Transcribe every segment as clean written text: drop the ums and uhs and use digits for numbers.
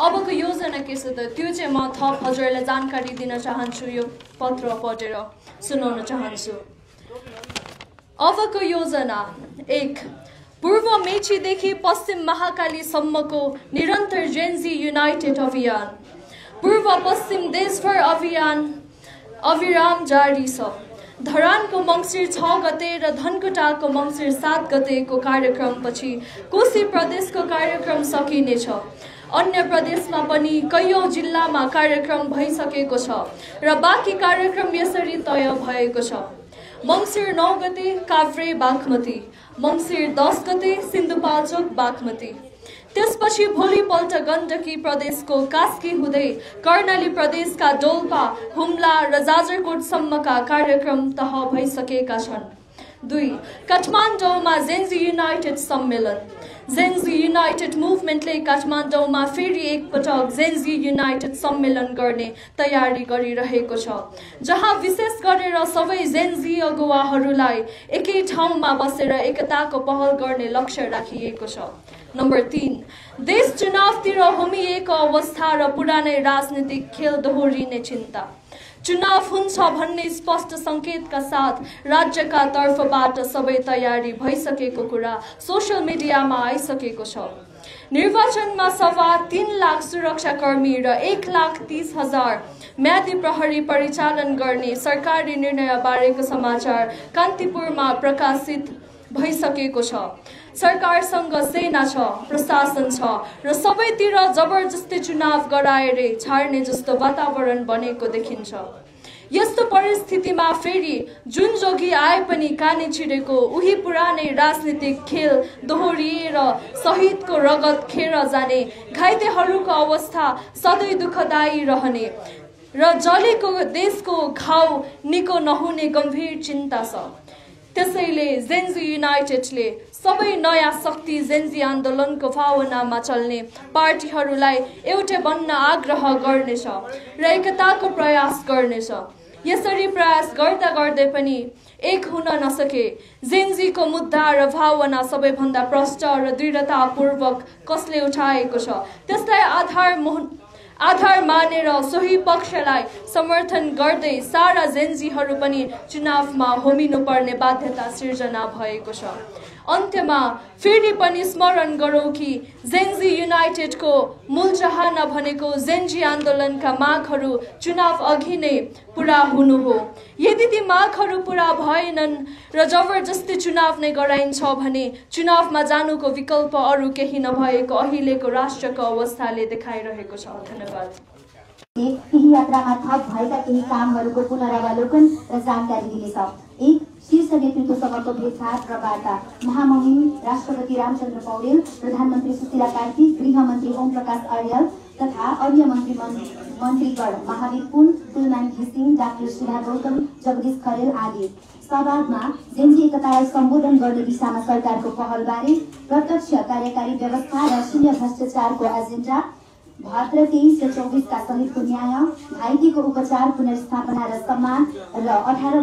अबको योजना के छ त त्यो चाहिँ म थप हजुरलाई जानकारी दिन चाहन्छु, यो पत्र पढेर सुनाउन चाहन्छु। अबको योजना 1 पूर्व मेचीदेखि पश्चिम महाकालीसम्मको निरन्तर जेन्जी युनाइटेड अभियान। पूर्व पश्चिम देशभर अविराम जारी छ। धरानको मङ्सिर 6 गते र धनकुटाको मङ्सिर 7 गतेको कार्यक्रमपछि कोशी प्रदेशको कार्यक्रम सकिनेछ। अन्य प्रदेशमा पनि कैयौं जिल्लामा कार्यक्रम भइसकेको छ र बाँकी कार्यक्रम यसरी तय भएको छ। मङ्सिर 9 गते काभ्रे बागमती, मङ्सिर 10 गते सिन्धुपाल्चोक बागमती, त्यसपछि भोलिपल्ट गण्डकी प्रदेशको कास्की हुँदै कर्णाली प्रदेशका डोल्पा, हुम्ला र जाजरकोटसम्मका कार्यक्रम तह भइसकेका छन्। 2 काठमाडौँमा जेन्जी युनाइटेड सम्मेलन। जेन्जी युनाइटेड मुभमेन्टले काठमाडौँमा फेरि एकपटक जेन्जी युनाइटेड सम्मेलन गर्ने तयारी गरिरहेको छ, जहाँ विशेष गरेर सबै जेन्जी अगुवाहरूलाई एकै ठाउँमा बसेर एकताको पहल गर्ने लक्ष्य राखिएको छ। नम्बर 3 देश चुनावतिर होमिएको अवस्था र पुरानै राजनीतिक खेल दोहोरिने चिन्ता। चुनाव हुन्छ भन्ने स्पष्ट संकेतका साथ राज्यका तर्फबाट सबै तयारी भइसकेको कुरा सोशल मिडियामा आइसकेको छ। निर्वाचनमा सवा 3 लाख सुरक्षाकर्मी र 1,30,000 म्यादी प्रहरी परिचालन गर्ने सरकारी निर्णय बारेको समाचार कान्तिपुरमा प्रकाशित भइसकेको छ। सरकारसँग सेना छ, प्रशासन छ र सबैतिर जबरजस्ती चुनाव गराएर छाड्ने जस्तो वातावरण बनेको देखिन्छ। यस्तो परिस्थितिमा फेरि जुन जोगी आए पनि काने छिरेको उही पुरानै राजनीतिक खेल दोहोरिएर शहीदको रगत खेर जाने, घाइतेहरूको अवस्था सधैँ दुःखदायी रहने र जलेको देशको घाउ निको नहुने गम्भीर चिन्ता छ। त्यसैले जेन्जी युनाइटेडले सबै नयाँ शक्ति जेन्जी आन्दोलनको भावनामा चल्ने पार्टीहरूलाई एउटै बन्न आग्रह गर्नेछ र एकताको प्रयास गर्नेछ। यसरी प्रयास गर्दा गर्दै पनि एक हुन नसके जेन्जीको मुद्दा र भावना सबैभन्दा प्रष्ट र दृढतापूर्वक कसले उठाएको छ त्यसलाई आधार मानेर सोही पक्षलाई समर्थन गर्दै सारा जेन्जीहरू पनि चुनावमा होमिनुपर्ने बाध्यता सिर्जना भएको छ। अन्त्यमा फेरि पनि स्मरण गरौँ कि जेन्जी युनाइटेडको मूल चाहना भनेको जेन्जी आन्दोलनका मागहरू चुनाव अघि नै पूरा हुनु हो। यदि ती मागहरू पूरा भएनन् र जबरजस्ती चुनाव नै गराइन्छ भने चुनावमा जानुको विकल्प अरू केही नभएको अहिलेको राष्ट्रको अवस्थाले देखाइरहेको छ। धन्यवाद। केही यात्रामा थप भएका केही कामहरूको पुनरावलोकन र जानकारी दिनेछ। 1 शीर्ष नेतृत्वसँगको भेटघाट र वार्ता। महामहिम राष्ट्रपति रामचन्द्र पौडेल, प्रधानमन्त्री सुशीला कार्की, गृहमन्त्री ओम प्रकाश अर्याल तथा अन्य मन्त्रीगण महावीर पुन, कुलमान घिसिङ, डाक्टर सुधा गौतम, जगदीश खरेल आदि। सहभागमा जेन्जी एकतालाई सम्बोधन गर्ने दिशामा सरकारको पहलबारे, प्रत्यक्ष कार्यकारी व्यवस्था र शून्य भ्रष्टाचारको एजेन्डा, भाद्र 23 र 24 का शहीदको न्याय, घाइतेको उपचार, पुनर्स्थापना र सम्मान र 18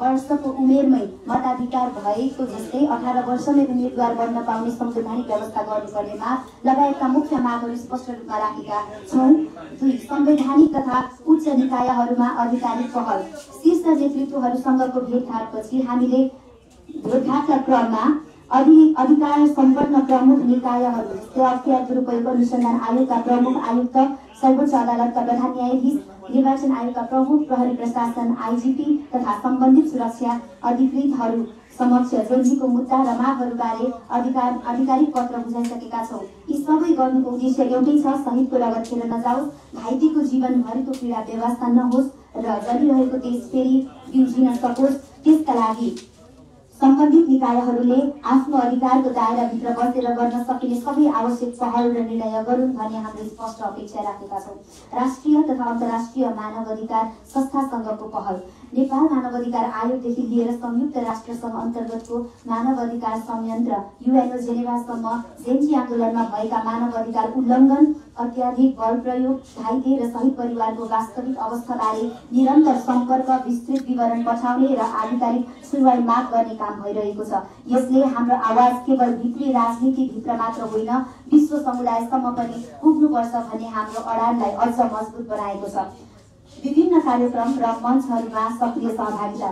वर्षको उमेरमै मताधिकार भएको जस्तै 18 वर्षमै उम्मेदवार बन्न पाउने संवैधानिक व्यवस्था गर्नुपर्नेमा लगायतका मुख्य मागहरू स्पष्ट रूपमा राखेका छौँ। 2 संवैधानिक तथा उच्च निकायहरूमा आधिकारिक पहल। शीर्ष नेतृत्वहरूसँगको भेटघाटपछि हामीले भेटघाटका क्रममा अधिकार सम्पन्न प्रमुख निकायहरू जस्तै अख्तियार दुरुपयोग अनुसन्धान आयोगका प्रमुख आयुक्त, सर्वोच्च अदालतका प्रधान न्यायाधीश, निर्वाचन आयोगका प्रमुख, प्रहरी प्रशासन आइजिपी तथा सम्बन्धित सुरक्षा अधिकृतहरू समक्ष जेन्जीको मुद्दा र मागहरूबारे आधिकारिक पत्र बुझाइसकेका छौँ। यी सबै गर्नुको उद्देश्य एउटै छ, शहीदको रगत खेर नजाओस्, घाइतेको जीवनभरिको पीडा बेवास्ता नहोस् र जलिरहेको देश फेरि बिउजिन सकोस्। त्यसका लागि सम्बन्धित निकायहरूले आफ्नो अधिकारको दायराभित्र बसेर गर्न सकिने सबै आवश्यक पहल र निर्णय गरून् भन्ने हामीले स्पष्ट अपेक्षा राखेका छौँ। राष्ट्रिय तथा अन्तर्राष्ट्रिय मानव अधिकार संस्थासँगको पहल। नेपाल मानव अधिकार आयोगदेखि लिएर संयुक्त राष्ट्र सङ्घ अन्तर्गतको मानव अधिकार संयन्त्र युएनओ जेनेभासम्म जेन्जी आन्दोलनमा भएका मानव अधिकार उल्लङ्घन, अत्याधिक बल प्रयोग, घाइते र शहीद परिवारको वास्तविक अवस्थाबारे निरन्तर सम्पर्क, विस्तृत विवरण पठाउने र आधिकारिक सुनवाई माग गर्ने काम भइरहेको छ। यसले हाम्रो आवाज केवल भित्री राजनीतिभित्र मात्र होइन, विश्व समुदायसम्म पनि पुग्नुपर्छ भन्ने हाम्रो अडानलाई अझ मजबुत बनाएको छ। विभिन्न कार्यक्रम र मञ्चहरूमा सक्रिय सहभागिता।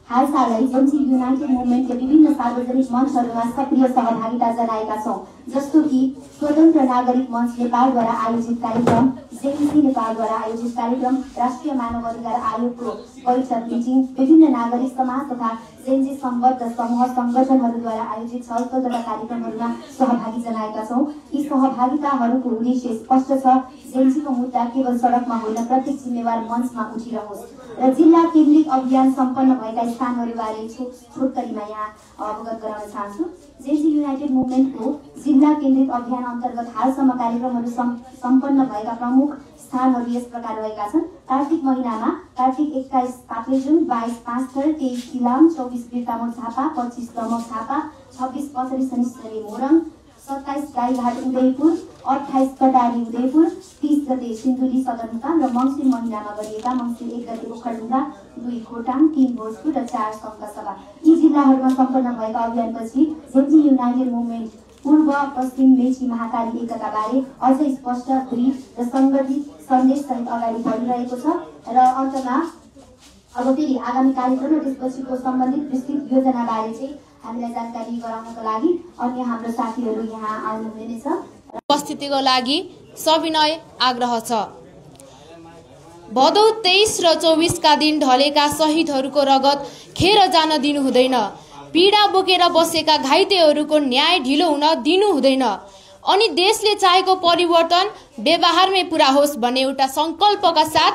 हालसालै जेन्जी युनाइटेड मुभमेन्टले विभिन्न सार्वजनिक मञ्चहरूमा सक्रिय सहभागिता जनाएका छौँ, जस्तो कि स्वतन्त्र नागरिक मञ्च नेपालद्वारा आयोजित कार्यक्रम, जेन्जी नेपालद्वारा आयोजित कार्यक्रम, राष्ट्रिय मानव अधिकार आयोगको बैठक मिटिङ, विभिन्न नागरिक समाज तथा जेन्जी सम्बद्ध समूह सङ्गठनहरूद्वारा आयोजित छलफल तथा कार्यक्रमहरूमा सहभागी जनाएका छौँ। यी सहभागिताहरूको उद्देश्य स्पष्ट छ, जेन्जीको मुद्दा केवल सडकमा होइन, प्रत्येक जिम्मेवार मञ्चमा उठिरहोस् र जिल्ला केन्द्रित अभियान सम्पन्न भएका स्थानहरूबारे छोटकरीमा यहाँ अवगत गराउन चाहन्छु। जेन्जी युनाइटेड मुभमेन्टको जिल्ला केन्द्रित अभियान अन्तर्गत हालसम्म कार्यक्रमहरू सम्पन्न भएका प्रमुख स्थानहरू यस प्रकार रहेका छन्। कार्तिक महिनामा कार्तिक 21 ताप्लेजुङ, 22 पाँचथर, 23 इलाम, 24 बिर्तामोड झापा, 25 दमक झापा, 26 पचरी शनिश्चरी मोरङ, 27 गाईघाट उदयपुर, 28 कटारी उदयपुर, 30 गते सिन्धुली सदरमुकाम र मङ्सिर महिनामा गरिएका मङ्सिर 1 गते ओखलढुङ्गा, 2 खोटाङ, 3 भोजपुर र 4 सङ्घका सभा। यी जिल्लाहरूमा सम्पन्न भएका अभियानपछि जेन्जी युनाइटेड मुभमेन्ट पूर्व पश्चिम मेची महाकाली एकताबारे अझ स्पष्ट, दृढ र सङ्गठित सन्देशसहित अगाडि बढिरहेको छ र अन्तमा अब फेरि आगामी कार्यक्रम र त्यसपछिको सम्बन्धित विस्तृत योजनाबारे चाहिँ हामीलाई जानकारी गराउनको लागि अन्य हाम्रो साथीहरू यहाँ आउनुहुनेछ। उपस्थितिको लागि सविनय आग्रह छ। भदौ 23 र 24 का दिन ढलेका शहीदहरूको रगत खेर जान दिनु हुँदैन। पीडा बोकेर बसेका घाइतेहरूको न्याय ढिलो हुन दिनु हुँदैन अनि देशले चाहेको परिवर्तन व्यवहारमै पुरा होस् भन्ने एउटा संकल्पका साथ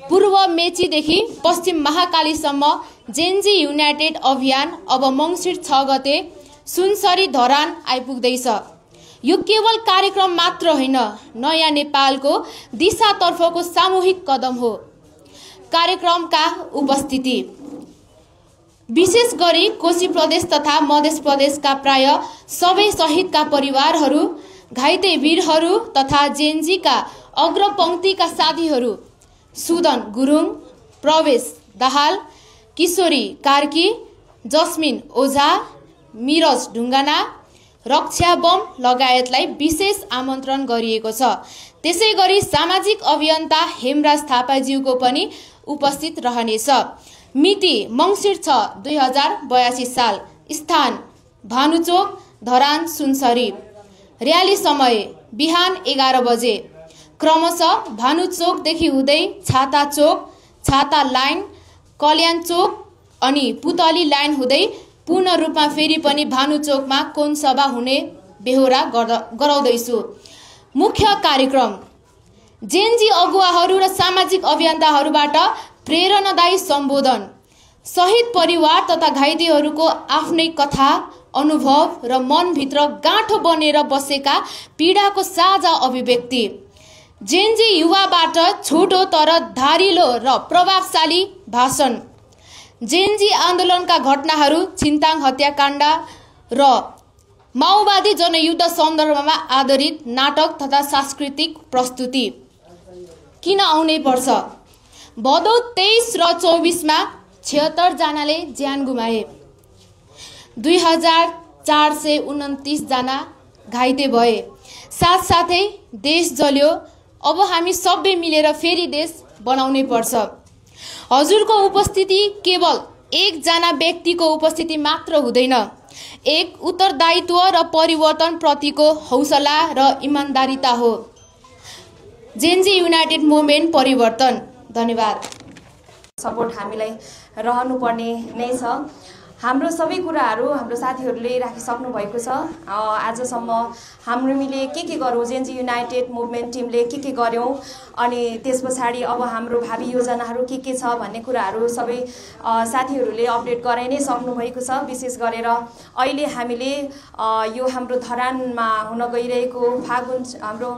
पूर्व मेचीदेखि पश्चिम महाकालीसम्म जेन्जी युनाइटेड अभियान अब मङ्सिर 6 गते सुनसरी धरान आइपुग्दैछ। यो केवल कार्यक्रम मात्र होइन, नयाँ नेपालको दिशातर्फको सामूहिक कदम हो। कार्यक्रमका उपस्थिति विशेष गरी कोशी प्रदेश तथा मध्य प्रदेशका प्राय सबै शहीदका परिवारहरू, घाइते वीरहरू तथा जेन्जीका अग्रपङ्क्तिका साथीहरू सुदन गुरुङ, प्रवेश दाहाल, किशोरी कार्की, जस्मिन ओझा, मिरज ढुङ्गाना, रक्षा बम लगायतलाई विशेष आमन्त्रण गरिएको छ। त्यसै गरी सामाजिक अभियन्ता हेमराज थापाज्यूको पनि उपस्थित रहनेछ। मिति मङ्सिर 6, 2082 साल। स्थान भानुचोक, धरान, सुनसरी। र्याली समय बिहान 11 बजे। क्रमशः भानुचोकदेखि हुँदै छाता चोक, छाता लाइन, कल्याण चोक अनि पुतली लाइन हुँदै पूर्ण रूपमा फेरि पनि भानुचोकमा कोन सभा हुने बेहोरा गराउँदैछु। मुख्य कार्यक्रम जेन्जी अगुवाहरू र सामाजिक अभियन्ताहरूबाट प्रेरणादायी सम्बोधन, शहीद परिवार तथा घाइतेहरूको आफ्नै कथा, अनुभव र मनभित्र गाँठो बनेर बसेका पीडाको साझा अभिव्यक्ति, जेन्जी युवाबाट छोटो तर धारिलो र प्रभावशाली भाषण, जेन्जी आन्दोलनका घटनाहरू, छिन्ताङ हत्याकाण्ड र माओवादी जनयुद्ध सन्दर्भमा आधारित नाटक तथा सांस्कृतिक प्रस्तुति। किन आउनै पर्छ? भदौ 23 र 24 मा 76 जनाले ज्यान गुमाए, 2429 जना घाइते भए, साथसाथै देश जल्यो। अब हामी सबै मिलेर फेरि देश बनाउनै पर्छ। हजुरको उपस्थिति केवल एकजना व्यक्तिको उपस्थिति मात्र हुँदैन, एक उत्तरदायित्व र परिवर्तन प्रतिको हौसला र इमानदारिता हो। जेन्जी युनाइटेड मुभमेन्ट परिवर्तन। धन्यवाद। सपोर्ट हामीलाई रहनुपर्ने नै छ। हाम्रो सबै कुराहरू हाम्रो साथीहरूले राखिसक्नु भएको छ। आजसम्म हामीले के गरौँ, जेन्जी युनाइटेड मुभमेन्ट टिमले के गर्यौँ अनि त्यस पछाडि अब हाम्रो भावी योजनाहरू के छ भन्ने कुराहरू सबै साथीहरूले अपडेट गराइ नै सक्नुभएको छ। विशेष गरेर अहिले हामीले यो हाम्रो धरानमा हुन गइरहेको फागुन हाम्रो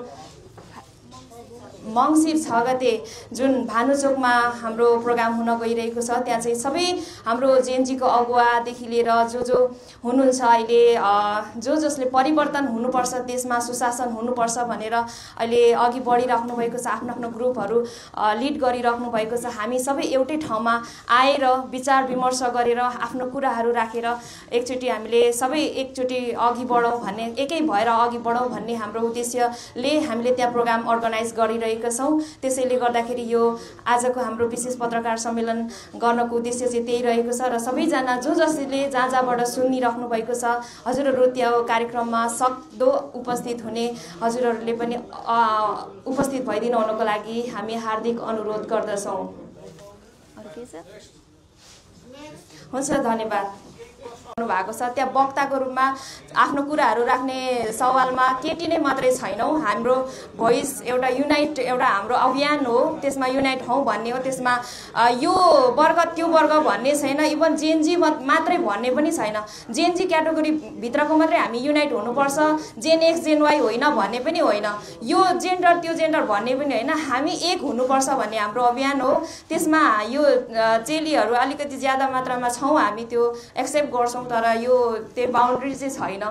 मङ्सिर 6 गते जुन भानुचोकमा हाम्रो प्रोग्राम हुन गइरहेको छ त्यहाँ चाहिँ सबै हाम्रो जेएनजीको अगुवादेखि लिएर जो हुनुहुन्छ अहिले जसले परिवर्तन हुनुपर्छ देशमा सुशासन हुनुपर्छ भनेर अहिले अघि बढिराख्नु भएको छ आफ्नो आफ्नो ग्रुपहरू लिड गरिराख्नु भएको छ हामी सबै एउटै ठाउँमा आएर विचार विमर्श गरेर आफ्नो कुराहरू राखेर एकचोटि हामीले सबै एकचोटि अघि बढौँ भन्ने एकै भएर अघि बढौँ भन्ने हाम्रो उद्देश्यले हामीले त्यहाँ प्रोग्राम अर्गनाइज गरिरहेका छौँ त्यसैले गर्दाखेरि यो आजको हाम्रो विशेष पत्रकार सम्मेलन गर्नको उद्देश्य चाहिँ त्यही रहेको छ र सबैजना जसले जहाँबाट सुनिराख्नु भएको छ हजुरहरू त्यो कार्यक्रममा सक्दो उपस्थित हुने हजुरहरूले पनि उपस्थित भइदिनु हुनको लागि हामी हार्दिक अनुरोध गर्दछौँ। हुन्छ धन्यवाद भएको छ। त्यहाँ वक्ताको रूपमा आफ्नो कुराहरू राख्ने सवालमा केटी नै मात्रै छैनौँ हाम्रो भोइस एउटा युनाइट एउटा हाम्रो अभियान हो त्यसमा युनाइट हौँ भन्ने हो त्यसमा यो वर्ग त्यो वर्ग भन्ने छैन इभन जेएनजी मात्रै भन्ने पनि छैन जेएनजी क्याटेगोरी भित्रको मात्रै हामी युनाइट हुनुपर्छ जेन एक्स जेन वाई होइन भन्ने पनि होइन यो जेन्डर त्यो जेन्डर भन्ने पनि होइन हामी एक हुनुपर्छ भन्ने हाम्रो अभियान हो त्यसमा यो चेलीहरू अलिकति ज्यादा मात्रामा छौँ हामी त्यो एक्सेप्ट गर्छौँ तर यो त्यो बाउन्ड्री चाहिँ छैन।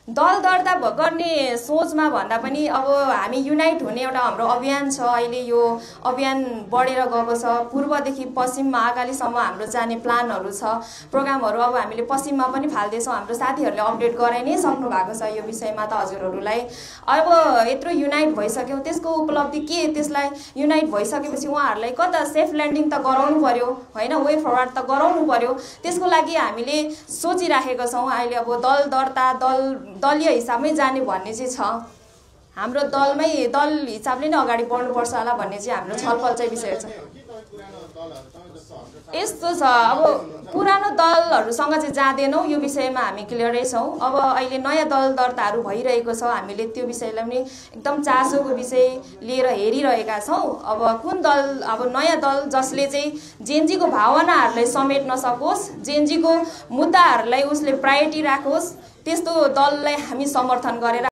दल दर्ता गर्ने सोचमा भन्दा पनि अब हामी युनाइट हुने एउटा हाम्रो अभियान छ अहिले यो अभियान बढेर गएको छ पूर्वदेखि पश्चिम महाकालीसम्म हाम्रो जाने प्लानहरू छ प्रोग्रामहरू अब हामीले पश्चिममा पनि फाल्दैछौँ हाम्रो साथीहरूले अपडेट गराइ नै सक्नु भएको छ यो विषयमा त हजुरहरूलाई अब यत्रो युनाइट भइसक्यो त्यसको उपलब्धि के त्यसलाई युनाइट भइसकेपछि उहाँहरूलाई कता सेफ ल्यान्डिङ त गराउनु पर्यो होइन वे फरवार्ड त गराउनु पर्यो त्यसको लागि हामीले सोचिराखेका छौँ अहिले अब दल दर्ता दलीय हिसाबमै जाने भन्ने चाहिँ छ हाम्रो दल हिसाबले नै अगाडि बढ्नुपर्छ होला भन्ने चाहिँ हाम्रो छलफल चाहिँ विषय छ। यस्तो छ अब पुरानो दलहरूसँग चाहिँ जाँदैनौँ यो विषयमा हामी क्लियरै छौँ अब अहिले नयाँ दल दर्ताहरू भइरहेको छ हामीले त्यो विषयलाई पनि एकदम चासोको विषय लिएर हेरिरहेका छौँ अब कुन दल अब नयाँ दल जसले चाहिँ जेएनजीको भावनाहरूलाई समेट्न सकोस् जेएनजीको मुद्दाहरूलाई उसले प्रायोरिटी राखोस् त्यस्तो दललाई हामी समर्थन गरेर